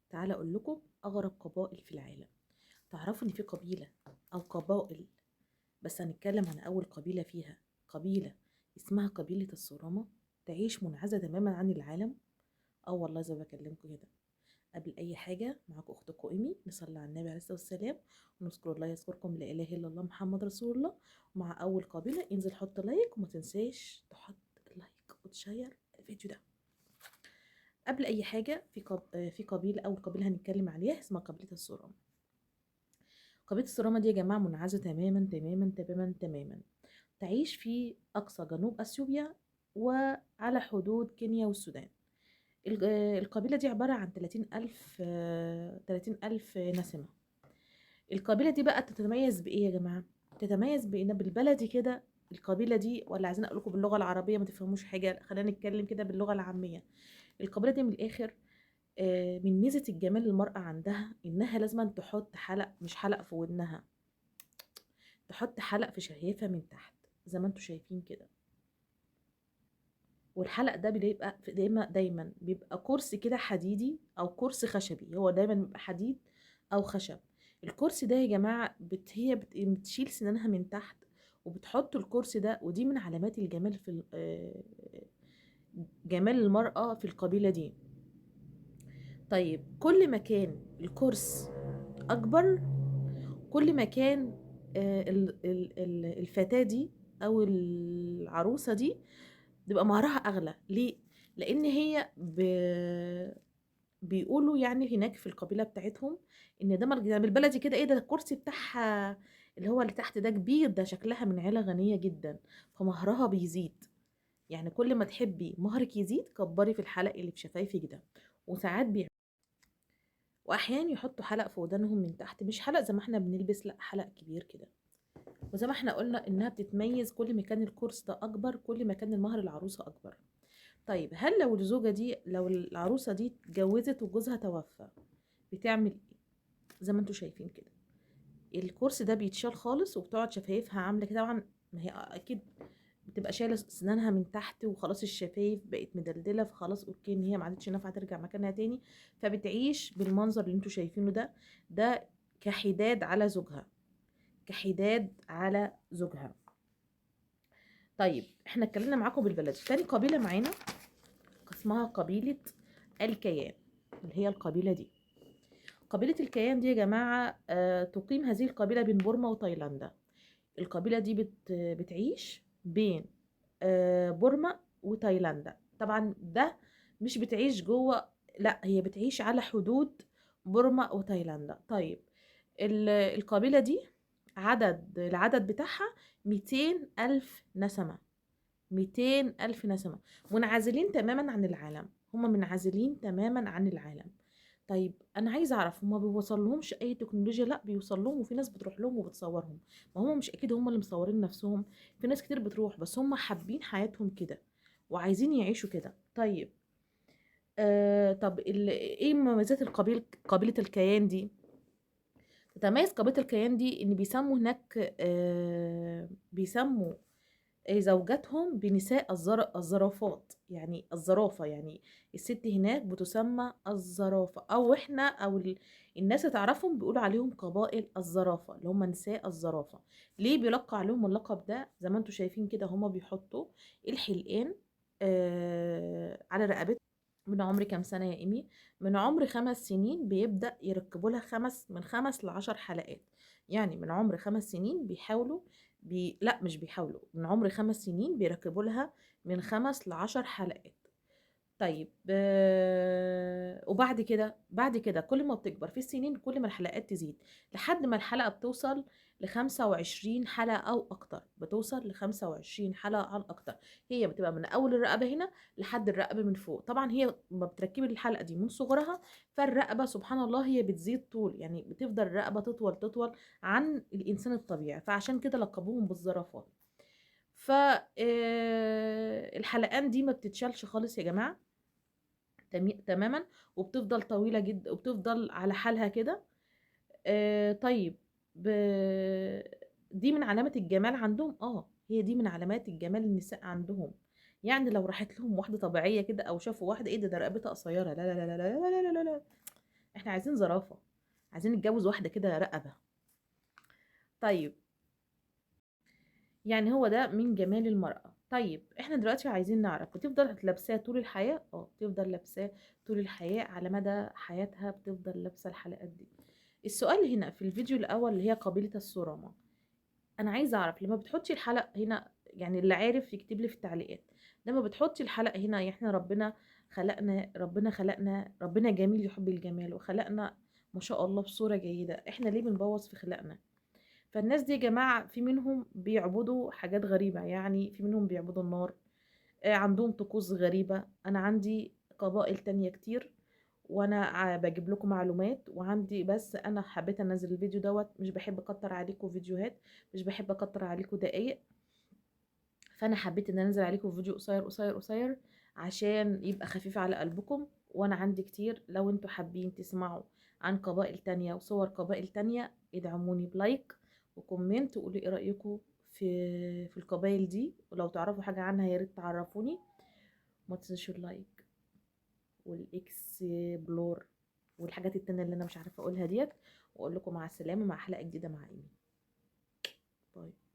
تعالى اقول لكم اغرب قبائل في العالم. تعرفوا ان في قبيلة او قبائل، بس هنتكلم عن اول قبيلة فيها، قبيلة اسمها قبيلة الصرامه، تعيش منعزله تماما عن العالم. اه والله زي ما بكلمكم كده. قبل اي حاجة معاكم اختكم ايمي، نصلي على النبي عليه الصلاة والسلام ونذكر الله يذكركم، لا اله الا الله محمد رسول الله. مع اول قبيلة انزل حط like، وما تنساش تحط like وتشير الفيديو ده. قبل اي حاجة في قبيلة، اول قبيلة هنتكلم عليها اسمها قبيلة الصرامه. قبيلة الصرامه دي يا جماعة منعزله تماما تماما تماما تماما، تعيش في اقصى جنوب اثيوبيا وعلى حدود كينيا والسودان. القبيلة دي عبارة عن 30,000 نسمة. القبيلة دي بقى تتميز بإيه يا جماعة؟ تتميز بإن بالبلدي كده القبيلة دي، ولا عايزين أقول لكم باللغة العربية ما تفهموش حاجة، خلينا نتكلم كده باللغة العامية. القبيلة دي من الآخر، من ميزة الجمال المرأة عندها إنها لازم تحط حلق، مش حلق في ودنها، تحط حلق في شفايفها من تحت زي ما انتوا شايفين كده. والحلق ده بيبقى دايما بيبقى كرسي كده حديدي او كرسي خشبي، هو دايما بيبقى حديد او خشب. الكرسي ده يا جماعة هي بتشيل سنانها من تحت وبتحط الكرسي ده، ودي من علامات الجمال في جمال المرأة في القبيلة دي. طيب كل ما كان الكرسي اكبر، كل ما كان الفتاة دي او العروسة دي بيبقى مهرها اغلى. ليه؟ لان هي بيقولوا يعني هناك في القبيلة بتاعتهم ان ده يعني بالبلدي كده، ايه ده الكرسي بتاعها اللي هو اللي تحت ده كبير، ده شكلها من عيله غنية جدا، فمهرها بيزيد. يعني كل ما تحبي مهرك يزيد كبري في الحلق اللي في شفايفك ده. وساعات واحيانا يحطوا حلق في ودانهم من تحت، مش حلق زي ما احنا بنلبس، لا حلق كبير كده. وزي ما احنا قلنا انها بتتميز كل ما كان الكرسي ده اكبر، كل ما كان المهر العروسة اكبر. طيب هل لو الزوجة دي، لو العروسة دي اتجوزت وجوزها توفى، بتعمل ايه؟ زي ما انتوا شايفين كده الكرسي ده بيتشال خالص، وبتقعد شفايفها عامله كده. طبعا ما هي اكيد بتبقى شايله سنانها من تحت، وخلاص الشفايف بقت مدلدله، فخلاص okay ان هي ما عادتش نافعة ترجع مكانها تاني، فبتعيش بالمنظر اللي انتوا شايفينه ده. ده كحداد على زوجها، كحداد على زوجها. طيب احنا اتكلمنا معاكم بالبلدي. تاني قبيلة معانا اسمها قبيلة الكيان، اللي هي القبيلة دي. قبيلة الكيان دي يا جماعة، تقيم هذه القبيلة بين بورما وتايلاندا. القبيلة دي بتعيش بين بورما وتايلاندا. طبعا ده مش بتعيش جوه، لا هي بتعيش على حدود بورما وتايلاندا. طيب القبيلة دي العدد بتاعها 200,000 نسمة، 200,000 نسمة، منعزلين تماما عن العالم، هم منعزلين تماما عن العالم. طيب انا عايزه اعرف هم بيوصل لهمش اي تكنولوجيا؟ لا بيوصل لهم، وفي ناس بتروح لهم وبتصورهم. ما هم مش اكيد هم اللي مصورين نفسهم، في ناس كتير بتروح، بس هم حابين حياتهم كده وعايزين يعيشوا كده. طيب طب ايه مميزات قبيلة الكيان دي؟ تتميز قبيلة الكيان دي ان بيسموا هناك، بيسموا زوجاتهم بنساء الزرافات، يعني الزرافة، يعني الست هناك بتسمى الزرافة، او احنا او الناس اللي تعرفهم بيقولوا عليهم قبائل الزرافة، اللي هم نساء الزرافة. ليه بيلقى عليهم اللقب ده؟ زي ما انتم شايفين كده هم بيحطوا الحلقان على رقبتهم. من عمر كام سنة يا إيمي؟ من عمر 5 سنين بيبدأ يركبوا لها من 5 ل10 حلقات. يعني من عمر 5 سنين بيحاولوا بي لا مش بيحاولوا، من عمر 5 سنين بيركبوا لها من 5 ل10 حلقات. طيب وبعد كده، بعد كده كل ما بتكبر في السنين كل ما الحلقات تزيد، لحد ما الحلقة بتوصل لخمسة وعشرين حلقة أو أكتر، بتوصل لخمسة وعشرين حلقة أو أكتر. هي بتبقى من أول الرقبة هنا لحد الرقبة من فوق. طبعا هي ما بتركبي الحلقة دي من صغرها، فالرقبة سبحان الله هي بتزيد طول، يعني بتفضل الرقبة تطول تطول عن الإنسان الطبيعي، فعشان كده لقبوهم بالزرافات. الحلقان دي ما بتتشالش خالص يا جماعة، تماما، وبتفضل طويلة جدا وبتفضل على حالها كده. طيب دي من علامة الجمال عندهم. هي دي من علامات الجمال النساء عندهم. يعني لو راحت لهم واحدة طبيعية كده أو شافوا واحدة إيه ده، ده رقبتها قصيرة، لا لا لا لا لا لا لا لا لا، احنا عايزين زرافة، عايزين نتجوز واحدة كده رقبة. طيب يعني هو ده من جمال المرأة. طيب احنا دلوقتي عايزين نعرف، بتفضل لابساه طول الحياة؟ اه بتفضل لابساه طول الحياة، على مدى حياتها بتفضل لابسة الحلقات دي. السؤال هنا في الفيديو الأول اللي هي قبيلة الصرامة، أنا عايزة أعرف لما بتحطي الحلق هنا، يعني اللي عارف يكتب لي في التعليقات، لما بتحطي الحلق هنا، يعني احنا ربنا خلقنا، ربنا خلقنا، ربنا جميل يحب الجمال وخلقنا ما شاء الله بصورة جيدة، احنا ليه بنبوظ في خلقنا؟ فالناس دي يا جماعة في منهم بيعبدوا حاجات غريبة، يعني في منهم بيعبدوا النار، عندهم طقوس غريبة. أنا عندي قبائل تانية كتير وأنا بجيب لكم معلومات وعندي، بس أنا حبيت أنزل الفيديو دوت، مش بحب أكتر عليكم فيديوهات، مش بحب أكتر عليكم دقايق، فأنا حبيت إن أنزل عليكم فيديو قصير قصير قصير عشان يبقى خفيف على قلبكم. وأنا عندي كتير، لو انتوا حابين تسمعوا عن قبائل تانية وصور قبائل تانية ادعموني ب like و comment وقولوا ايه رأيكم في القبائل دي، ولو تعرفوا حاجة عنها يا ريت تعرفوني. ما تنسوش ال like وال explore والحاجات التانية اللي انا مش عارفة اقولها ديت، واقول لكم مع السلامة مع حلقة جديدة مع ايمي. bye.